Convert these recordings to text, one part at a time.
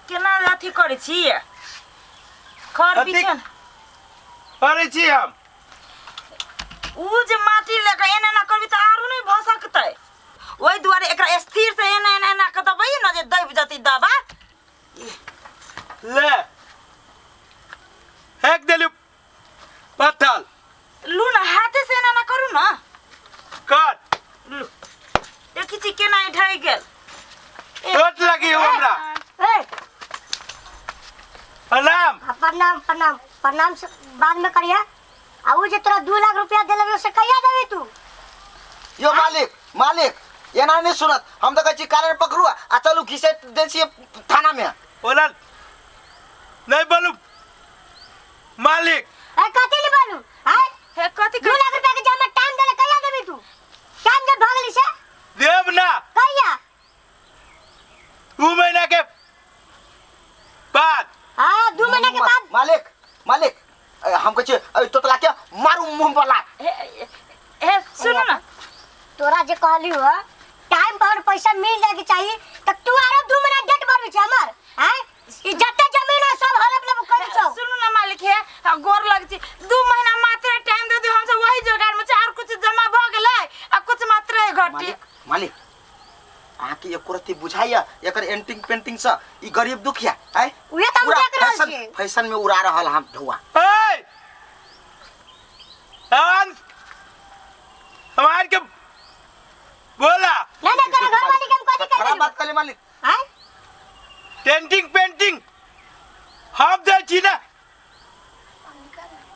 केना अथी करै छी खर अथी- बिछन करै छी हम उ जे माटी लऽ कऽ एना एना करबी तऽ आरो नहि भऽ सकतै ओहि दुआरे एकरा स्थिर से एना एना एना कऽ दबै ने जे दबि जतै दबा ले फेंक देलू पत्थर लू ने हाथे से एना एना करू ने कर लू देखी छी केना ई ढहि गेल ए, चोट लगी हो हमरा ए प्रणाम हाँ, प्रणाम प्रणाम प्रणाम से बाद में करिया आ उ जे तोरा 2 लाख रुपया देले से कहिया देबी तू यो मालिक मालिक एना नहीं सुनत हम तो कहै छी कारण पकड़ू आ चलू घिसेट दै छियै थाना में बोला नहीं बोलू मालिक ए कथी ले बोलू आय हे कथी 2 लाख रुपया के जमा टाइम देले कहिया देबी तू टाइम जे भगली से देव ना कहिया 2 महीना के बाद हां 2 महीना के बाद मालिक मालिक ए, हम कहै छियै ए, तोतला के मारू मुंह पर लात हे हे सुनू ना तोरा जे कहली हो टाइम पर पैसा मिल जाए के चाहिए त तू आरो 2 महीना डेट बढ़बे छै हमर आय ई जते जमीन है सब हड़प लेबो करी छौ सुनू ना मालिक हे आ गोर लग छी 2 महीना मात्र टाइम दे दियो हमसब वही जोगाड़ में छी आर कुछ जमा भऽ गेलै आ कुछ मात्र घटी मालिक मालिक अहाँके एको रत्ती बुझाइया एकर एंटिंग पेंटिंग से ई गरीब दुखिया आय उहे तऽ हम पूरा देख रहल फैशन छियै। फैशन में उड़ा रहल हम धुआं ए हमार हमार के बोला नहीं नहीं तोरा घर वाली के हम कथी खराब कह बात कहले मालिक आय पेंटिंग पेंटिंग हम दै छी ना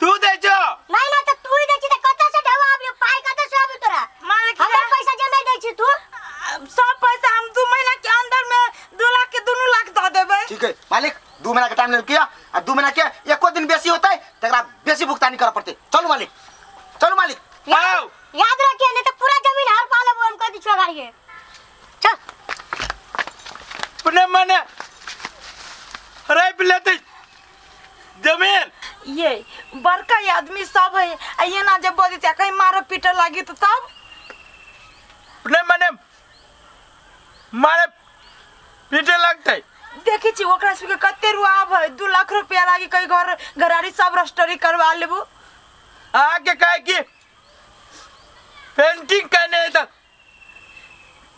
तू दै छो नहीं नहीं तो तू ही दै छी त कतऽ से ढेवा आबियो पाई कतऽ से आबियो तोरा मालिक हमर पैसा जे नहीं दै छी तू सब पैसा हम 2 महीना के अंदर में 2 लाख के दुनू लाख दऽ देबै ठीक है मालिक 2 महीना के टाइम लेल किया आ 2 महीना के एको दिन बेसी होतै तकरा बेसी भुगतानी करऽ पड़तै चलू मालिक चलू मालिक आओ याद रखिए नहीं तो पूरा जमीन हर पा लेबो हम कह दी छो गाड़ी चल अपने मने रैप लेते जमीन ये बड़का ये आदमी सब है आ ये ना जब बजै छै आ कहीं मारे पीटे लागी तो तब अपने मने मारे पीटे लगते देखै छी ओकरा सबके कते रुआब है 2 लाख रुपया लागी कहीं घर घरारी सब रजिस्ट्री करवा लेबू आके कहे कि पेंटिंग करने है तो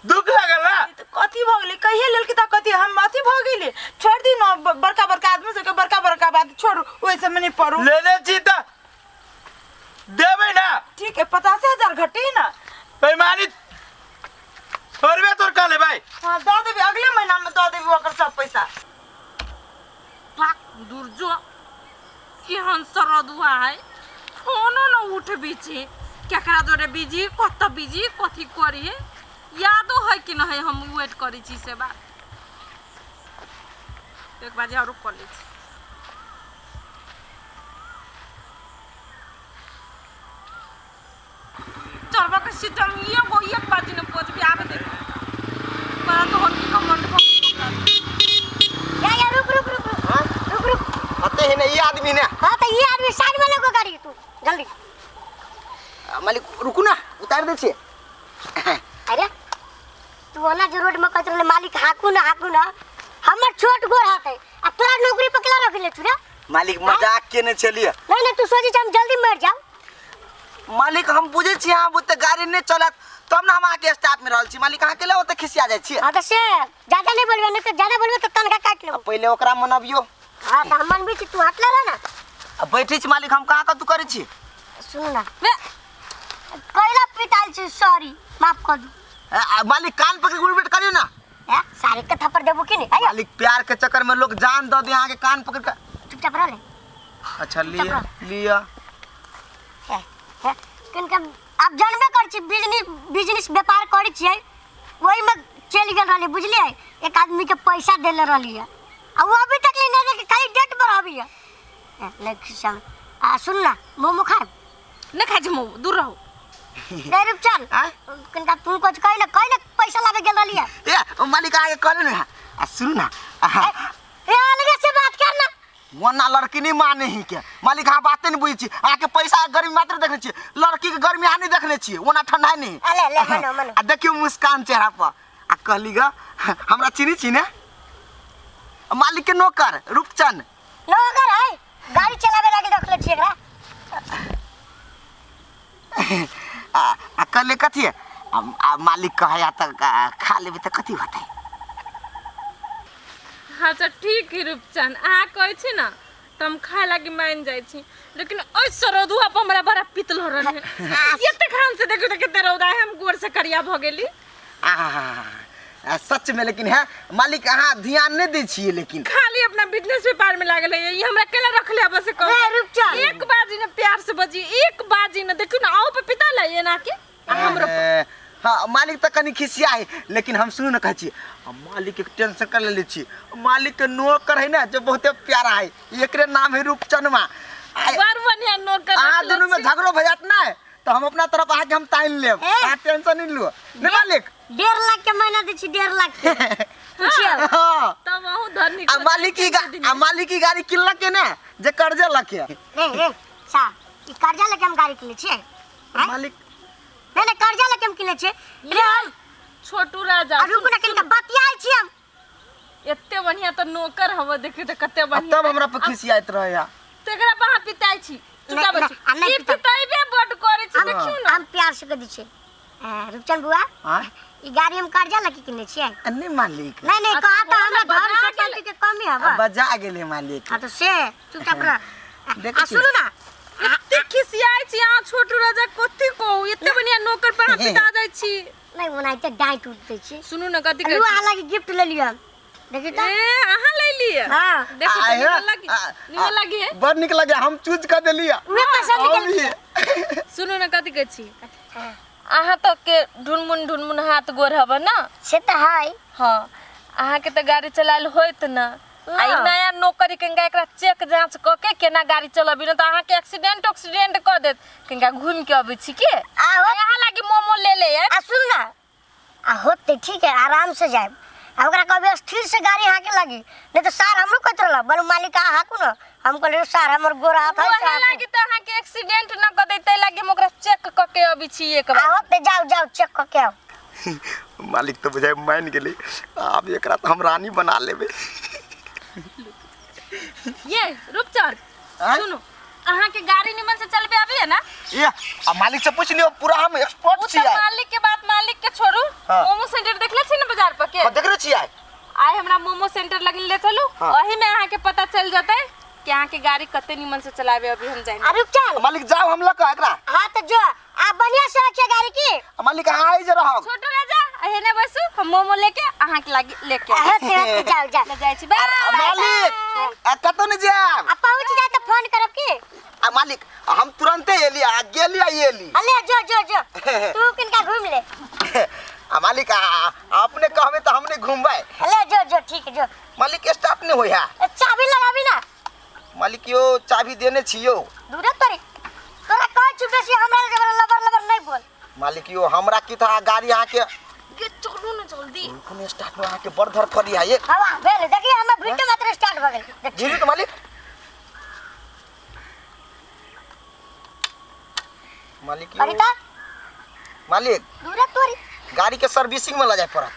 दुख लगल ना ई तऽ कथी भऽ गेलै कहिए लेलकै तऽ कथी हम अथी भऽ गेली छोड़ दी न बड़का बड़का आदमी सबके बड़का बड़का बात छोड़ू ओहि सबमे नहि पड़ू लेने छी तऽ देबै ना ठीक है 50,000 घटी ना बेईमानी छोड़बे तोर कहले भाई हाँ दऽ देबै अगले महीनामे दऽ देबै ओकर सब पैसा भाग दुर्जो केहन सरदुआ है फोनो न उठबी छी केकरा जोरे बिजी कत बिजी कथी करी यादो है कि न है हम वेट करी छी से बात एक बाजे आरो कऽ लै छी चलबा के सीटम एगो एक बाजी न पहुँचबी आबे देख बड़ा तो हम की कमंड या या रुक रुक रुक रुक हाँ? रुक रुक अते ही ने ई आदमी ने हाँ तो ये आदमी साइड में लगो गाड़ी तू जल्दी आ, मालिक रुकू ना उतार दै छियै अरे तू ओना जो रोड में कहत रहले मालिक हाकू ना हाकू ना हमर छोट गोर हाथ है आ तोरा नौकरी पर केला रख ले छु रे मालिक मजाक केने छलियै नहीं नहीं तू सोची हम जल्दी मर जाओ मालिक हम बुझै छी अहाँ बुते गाड़ी नहि चलत तब ने हम अहाँके स्टाफ में रहल छी मालिक अहाँ केला ओते खिसिया जाइ छियै हाँ तो से ज्यादा नहीं बोलबे नहीं तो ज्यादा बोलबे तो तनखा काट लेबो पहिले ओकरा मनबियौ हाँ तो हम मनबी छी तू हटले रह ना आ बैठै छी मालिक हम कहाँ कतू करै छी सुन ना कैला पिटाल छी सॉरी माफ कर दू आ, मालिक कान पकड़ के उठबैठ करियौ ना हैं सारे के थप्पड़ देबो कि नहीं आयो मालिक प्यार के चक्कर में लोग जान दऽ दे अहाँके कान पकड़ के चुपचाप रह ले अच्छा लिअ लिअ हैं हैं किनका आप जानबे कर छी बिजनेस बिजनेस व्यापार करै छियै ओहि में चलि गेल रहली बुझलियै एक आदमी के पैसा देले रहली है आ वो अभी तक ले नहीं खाली डेट बढ़ाबी है नहीं खिस्सा आ सुन ना मोमो खाएब नहीं खाइ छी मोमो दूर रहू नहीं रुक चल आँय? किनका तू कुछ कहि ना कहि ना पैसा लावे गेल रहली है ए मालिक आगे कहले ना आ सुनू ना आहा, ए अलगे से बात कर ना वना लड़की नहीं माने ही के मालिक अहाँ बाते नहीं बुझै छी अहाँके पैसा के गर्मी मात्र देखने छी लड़की के गर्मी अहाँ नहीं देखने छी ओना ठंडा नहीं अले ले मनो मनो आ देखियौ मुस्कान चेहरा पर आ कहली ग हमरा चिन्है छी ने मालिक के नौकर रूपचंद। नौकर है, गाड़ी चलावे लागी रखले छी एकरा। आ आ कहले कथी है? आ, आ मालिक कहे आ त खा लेबै त कथी होतै? अच्छा ठीक है रूपचंद, अहाँ कहै छी ना तऽ हम खाय लागी मानि जाइ छी, लेकिन ओहि सरौदुआ पर हमरा बड़ा पितल हो रहल है। एते घाम से देखियौ तऽ कते रौदा है, हम गोर से करिया भऽ गेली। आ सच में लेकिन है मालिक, अहाँ ध्यान नहीं दै छियै लेकिन खाली अपना बिजनेस व्यापार में लागल है। ई हमरा केला रखले है बस कहू। रे रूपचंद। एक बाजी ने प्यार से बजी, एक बाजी ने देखियौ ना आओ पे पिता लै एना के आ हमरो पर। ए, हाँ मालिक तऽ कनि खिसिया है, लेकिन हम सुनू ने कहै छी, आ मालिक के टेंशन कर लेले छी। मालिक के नौकर है ना जो बहुते प्यारा है, एकरे नाम है रूपचनमा। बड़ बढ़िया नौकर अहाँ रखले दुनू में छी। झगड़ो भऽ जायत ना तऽ हम अपना तरफ अहाँके हम तानि लेब, ए। अहाँ टेंशन नहीं लू ने मालिक। 1.5 लाख के महीना दै छी, 1.5 लाख के पुछियौ। हाँ। तब अहूँ धनी आ मालिक की आ मालिक की गाड़ी किनलक के ने जे कर्जे लके। रे रे सा ई कर्जा लेके हम गाड़ी किनले छियै? मालिक नहीं नहीं, कर्जा लेके हम किनले छियै रे हम। छोटू राजा आ रुकू ना, कनिका बतियाइ छी हम। एते बढ़िया तऽ नौकर हव, देखियौ तऽ कते आ बढ़िया। तब हमरा पर खिसियाइत रहे। तेकरा पर अहाँ पिताइ छी? चुपचाप नहीं, बैसू। आ नहीं ई पिताइ। पिताइबे बड करै छी, देखियौ ना। हम प्यार से कह दै छियै। रूपचंद बुआ, हाँ? ई गाड़ी हम कर्जा लेके किनले छियै। नहीं मालिक। नहीं नहीं, अच्छा, कहा तो बोला हमरा ना, धन बजा संपत्ति के कमी हवा। आ, बजा गेलै मालिक। हाँ तो से चुपचाप रह। देखै आ छी। सुनू ना, एते खिसियाइ छी अहाँ छोटू राजा, कथी कहू, एते बढ़िया नौकर पर अहाँ पिता जाइ छी। नहीं ओनाहिते डाँटि उट दै छी। सुनू ना कथी कहै लू छी। हालांकि गिफ्ट ले लियौ, देखी तो। ए अहाँ ले लिअ। हाँ। देखू आ, तऽ हे, नीमन लागी, नीमन लागी है। बड़ नीक लगे, हम चूज कर देलियै। उहे पसंद हम केलकै। भी। सुनू ना कथी कहै छी, अहाँ तऽ के ढुनमुन ढुनमुन हाथ गोर हब ना? से तऽ है। हाँ, अहाँके तऽ गाड़ी चलायल होइत ना। आ ई नया नौकरी कनिका एकरा चेक जाँच कऽ के केना गाड़ी चलबी न तऽ अहाँके एक्सीडेंट उक्सीडेंट कऽ देत। कनिका घूमि के अबै छी के आ हो अहाँ लागी मोमो ले ले आयब। आ सुन ना, आ होते ठीक है, आराम से जाए आ ओकरा कहबे स्थिर से गाड़ी हाँके लगी, नहीं तो सार हमरो कहत रहल बोलू मालिक अहाँ हाँकू ना। हम कहलियै सार हमर गोर हाथ है ओहे से हाँकू। लागी तऽ अहाँके एक्सीडेंट न कऽ देत, ताहि लागी हम ओकरा चेक कऽ के अबै छी एक आ बार। होते जाओ जाओ, चेक कऽ के आउ। मालिक तऽ बुझाइ मानि गेलै, आब एकरा तऽ हम रानी बना लेबै। ये रूपचंद आँय? सुनू, अहाँके गाड़ी निमन से चलबे आबैया ना? ए आ मालिक से पूछ लियौ, पूरा हम एक्सपर्ट ओ तऽ छियै। मालिक के बात मालिक के छोड़ू। हाँ। मोमो सेंटर देखले छी ने बाजार पर के? हाँ, देखने छियै। आइ हमरा मोमो सेंटर लगिन ले चलू। हाँ। ओही में अहाँके पता चल जतै कि अहाँके गाड़ी कते निमन से चलाबे अभी हम जाइन। आ रूपचंद मालिक जाओ, हम लऽ कऽ एकरा। हाँ तो जो आ बढ़िया से रखिए गाड़ी की। आ मालिक अहाँ आइ जे रहब। छोटू राजा एहने बैसू, हम मोमो लेके अहाँके लागी लेके आ होते होते जाओ जाओ। ले जाइ छी, बाय। आ मालिक आ कतौ नहि जायब। आ पहुँच जाए तो फोन करब की। आ मालिक हम तुरंते एली आ गेली आ एली। अले जो जो जो, तू किनका घूम ले। आ मालिक आ अपने कहबै तऽ हम नहि घुमबै। अले जो जो ठीक है जो। मालिक स्टार्ट नहीं होय है। ए, चाबी लगाबी ना। मालिक यो चाबी देने छी यो। दूर तोरी तोरा कहै छी बेसी हमरा लबर लबर लबर नहीं बोल। मालिक यो हमरा की था गाड़ी अहाँके ये चलू ना जल्दी। कोनो स्टार्ट में अहाँके बड़ धर करी है ये। हवा भेल, देखिए हमर भिटे मात्र स्टार्ट भऽ गेल। देख। जीरी तो मालिक, मालिक यो अरे ता मालिक दूर तोरी गाड़ी के सर्विसिंग में ल जाय पड़त।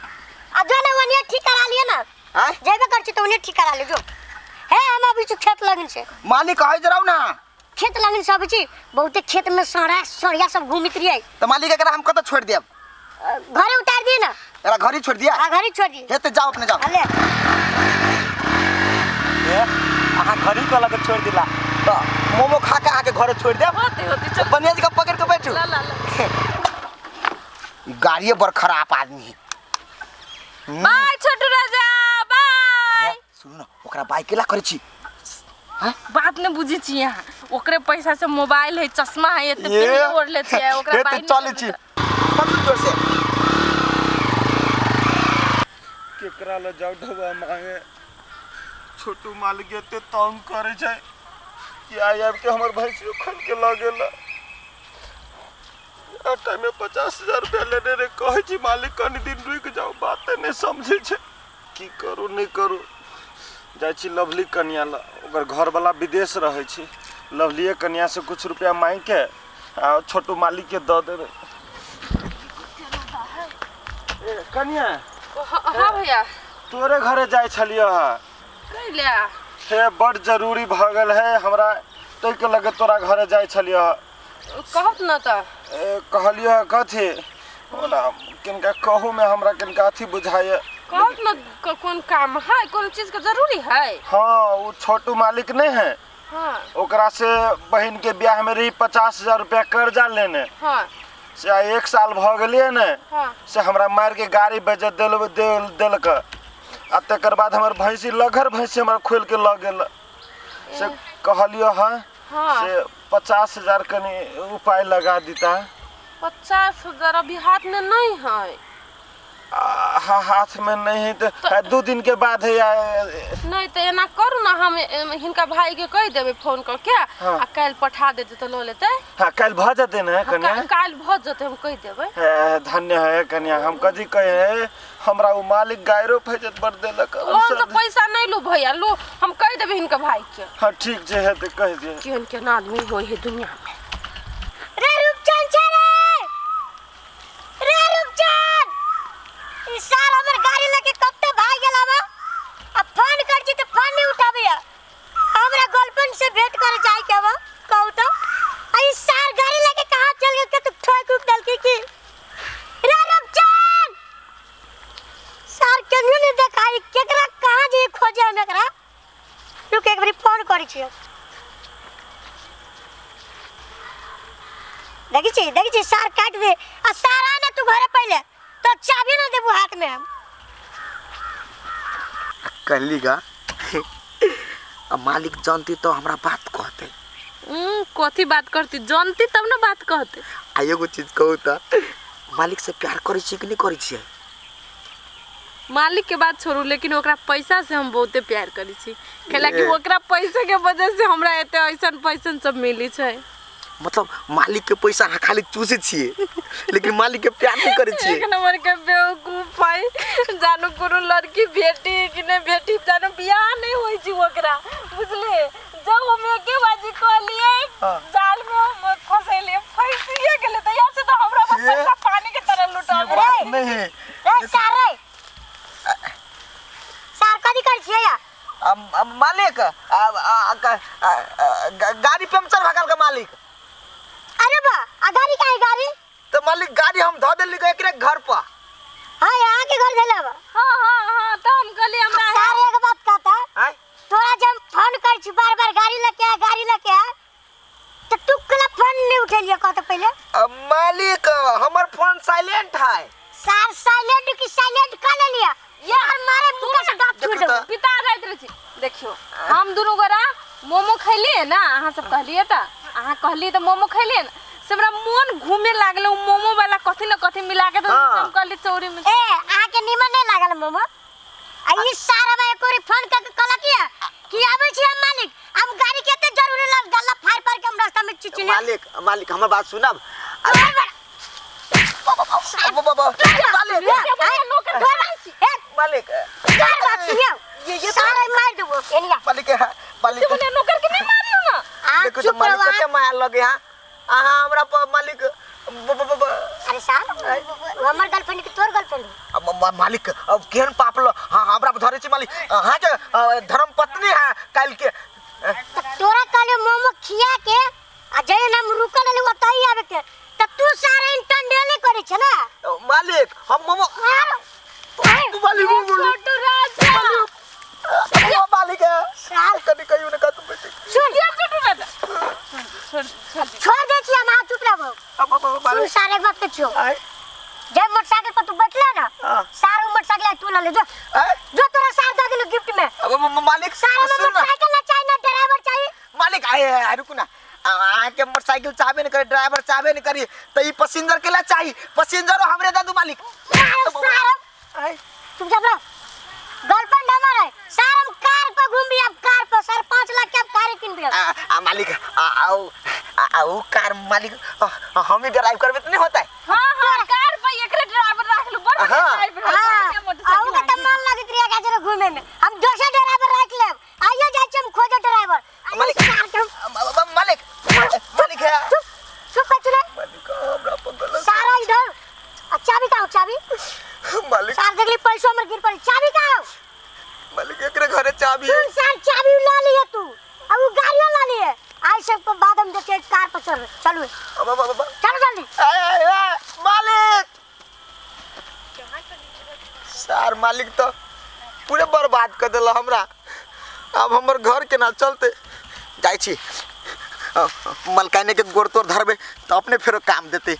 आ जो ना ओनिए ठीक करा लिए ना। आय जेबे कर छी तो ओनिए ठीक करा ले जो। हे हम अभी छी खेत लगन से। मालिक कहै जराउ ना। खेत लगन से अबै छी, बहुते खेत में सड़ा सड़िया सब घूमित रहिए। तो मालिक एकरा हम कतऽ छोड़ देब? घरे उतार दिए ना। एकरा घरे छोड़ दिया? हाँ घरे छोड़ दिए। हे तो जाओ अपने जाओ। अले ए अहाँ घरी के लगे छोड़ दिला तो मोमो खा के अहाँके घरे छोड़ देब। होते होते चल। बढ़िया जगह पकड़ के बैठू। ला ला ला। गाड़िए बड़ खराब आदमी है। बाय छोटू राजा, बाय। सुनू ना, ओकरा बाइक केला करै छी? बात नहीं बुझी छी अहाँ, ओकरे पैसा से मोबाइल है, चश्मा है, एते पेन ओढ़ले छियै ओकरा हे बाइक तऽ चलै छी, पकड़ू जोर से। केकरा लग जाउ ढौआ मांगे? छोटू मालिक एते तंग करे छै कि आइ आबि के हमर भैंसियो खोलि के लऽ गेल। आ टाइम में 50,000 रुपया लेने रहे, कहै छी मालिक कनि दिन रुकि जाउ, बाते नहि समझै छै। की करू नहि करू, जाइ छी लवली कनिया लग, ओकर घरवाला विदेश रहै छै। लवलिए कनिया से कुछ रुपया मांगि के आ छोटू मालिक के दऽ देबै। ए कनिया। हाँ भैया। तोरे घरे जाइ छलियै हँ। कैला? हे बड़ जरूरी भऽ गेल है हमरा, ताहिके लऽ कऽ तोरा घरे जाइ छलियै। कहत न तऽ। कहलियै कथी, ओना किनका कहूमे हमरा किनका अथी बुझाइए। कहत न कोन काम है, कोन चीज के जरूरी है? हाँ, ओ छोटू मालिक नहीं है? हाँ। ओकरा से बहन के ब्याह में रही 50,000 रुपया कर्जा लेने। हाँ। से आइ 1 साल भऽ गेलियै ने। हाँ। से हमरा मारि के गाड़ी बेच देलक, आ तकर बाद हमर भैंसी लगहर भैंसी हमर खोलि के लऽ गेल। से कहलियै हँ। हाँ। से 50,000 कनि उपाय लगा दीता। 50,000 अभी हाथ में नहीं है। हाथ में नहीं है तो 2 दिन के बाद है या नहीं तो एना करू ना, हम हिनका भाई के कह देबै फोन करके। हाँ। आ काल्हि पठा देते तो लऽ लेतै। हाँ, काल्हि भऽ जेतै ने कन्या? काल्हि भऽ जेतै, हम कहि देबै। धन्य है कन्या, हम कथी कहे है, हमरा ओ मालिक गायरो फैजत बड़ देलक। लोन से पैसा नहीं लू भैया, लू, हम कहि देबै हिनका भाई के। हाँ ठीक छै, है तऽ कहि दिअ। केहन केहन आदमी होइ है दुनिया में। रे रूपचंद छै रे, रे रूपचंद, ई साल हमर गाड़ी लेके कब तक भाग गेल हवा? आ फोन कर छी तऽ फोन नहीं उठाबैया। हमरा गर्लफ्रेंड से भेंट करे जाय के हवा, कहू तो। आ ई साल गाड़ी लेके कहाँ चल गेल के तू ठोक उक देलकी की? रे रूपचंद, सार केनियो नहीं देखाई, केकरा कहाँ जे खोजे हम एकरा? रुक एक बारी फोन करै छियै। देखै छी, देखै छी, सार काटि दे। आ सार आ ना तू घरे पहिले, तो चाबी ना देबू हाथ में हम। कहली गा, आ मालिक जानती तो हमरा बात कहते। कथी बात करती? जानती तब ना बात कहते। आ एगो चीज कहू तऽ, मालिक से प्यार करै छी कि नहीं करै छियै? मालिक के बात छोड़ू, लेकिन ओकरा पैसा से हम बहुते प्यार करै छी, कैला कि ओकरा पैसा के वजह से हमरा एते ऐसन पैसन सब मिली छै। मतलब मालिक के पैसा अहाँ खाली चूसै छियै, लेकिन मालिक के प्यार नहीं करै छियै। एक नंबर के बेवकूफ है, जानू कोनो लड़की भेटी कि नहीं भेटी, जानू बियाह नहीं होई छी ओकरा, बुझले? जब हम एके बाजी कहलिए, जाल में हम फंसेलिए, फंसिए गेलै त यहाँ से तो हमरा पर पैसा पानी के तरह लुटा ये बात नहीं है। रे सार, रे सार, कथी करै छियै या? मालिक, गाड़ी पंचर भऽ गेल के मालिक। अरे बा, आ गाड़ी काहे गाड़ी? तो मालिक गाड़ी हम धऽ देली एकरे घर पर। हाँ, यहाँ के घर देले बा। हाँ हाँ हाँ, तो हम कहलिए हमरा सार एक बात कहता, आय? तोरा जब फोन करै छी बार बार गाड़ी लेके आ, गाड़ी लेके आ, तो तू कला फोन नहीं उठेलिए कहते पहले? मालिक हमर फोन साइलेंट है। सार साइलेंट की साइलेंट कर ले लिया यार, मारे मुंह से दांत छूट देखो दो। तो। पिता जाइत रहै छी। देखियो, हम दुनू गोरा मोमो खैलिए ना, अहाँ सब कहलिए तऽ, अहाँ कहलिए तऽ मोमो खैलिए ना, से हमरा मोन घूमे लागल, उ मोमो वाला कथी न कथी मिला के, तो हाँ। हम कहलिए चौरी में। ए, अहाँ के नीमन नहीं लागल मोमो? आ ई सार हमरा एको बारी फोन करके कहलक किया कि आबै छी हम मालिक, हम गाड़ी के एते जरूरी लग गल्ला फाड़ फाड़ के हम रास्ता में चिचिले। मालिक, मालिक हमर बात सुनब। मालिक, मालिक, सारे मार देबो एनिया। मालिक, मालिक, बोले नौकर के नहीं मारियो ना। आ देखो तो चुप मालिक रहो। कते माया लगे। हाँ, अहाँ हमरा पर मालिक अरे साहब, हमर गर्लफ्रेंड के तोर गर्लफ्रेंड? मालिक अब केहन पाप ल, हाँ हमरा पर धरे छी मालिक, अहाँ के धर्म पत्नी है काल्हि के। त तोरा कहले मोमो खिया के आ जे नाम रुकल रहले ओतही आबे के, त तू सारे इंटरनेले करे छे ना। मालिक हम मोमो मालिक छोटू राजा, मालिक साल कनी कहियो ने कतू बेटी। सुन छोटू राजा, छोड़ छोड़ छोड़ दे छी हम, आ चुप रहबो। अब तू सारे बात के छो। आय? जे मोटरसाइकिल पर तू बैठले ना, हाँ। सारे मोटरसाइकिल तू ले ले जो। आय? जो तोरा सार दे देलु गिफ्ट में। अब मालिक सारे में सुन ना। मोटरसाइकिल ना चाहिए ना ड्राइवर चाहिए। मालिक आए आए रुकू ना, अहाँ के मोटरसाइकिल चाहबे नहीं करी, ड्राइवर चाहबे नहीं करी, तो ई पैसेंजर के ला चाहिए, पैसेंजर हमरे दे दू मालिक। सारे आय? चुप जा रहो। गर्लफ्रेंड हमार है, सार हम कार पर घूम भी, अब कार पर सार 5 लाख के अब कार किन भी। आ मालिक आओ आओ कार मालिक, हम ही ड्राइव करबे तो नहीं होता है। हाँ हाँ, कार पर एकरे ड्राइवर राख लू, बड़ हाँ। ड्राइवर है, हाँ, मोटरसाइकिल आऊ के त मन लगत रही गाजर घूमे में, हम दोसर ड्राइवर राख लेब, आइयो जाइ छी हम खोजे ड्राइवर। मालिक, सार के हम मालिक, मालिक है। चुप चुप कर चुने। मालिक हमरा पर गलत। सारा इधर आ चाबी का चाबी? मालिक सार देखली पैसो हमर गिर पड़ी, चाबी का? मालिक एकरे घरे चाबी है। सुन के बाद हम देखिए कार पर चढ़बै। चलू। अब अब अब चलू जल्दी। आय, आय, आय, मालिक सार मालिक तो पूरे बर्बाद कर देला हमरा। अब हमर घर केना चलते? जाइ छी मलकाने के गोड़ तोड़ धरबे तो अपने फेरो काम देते।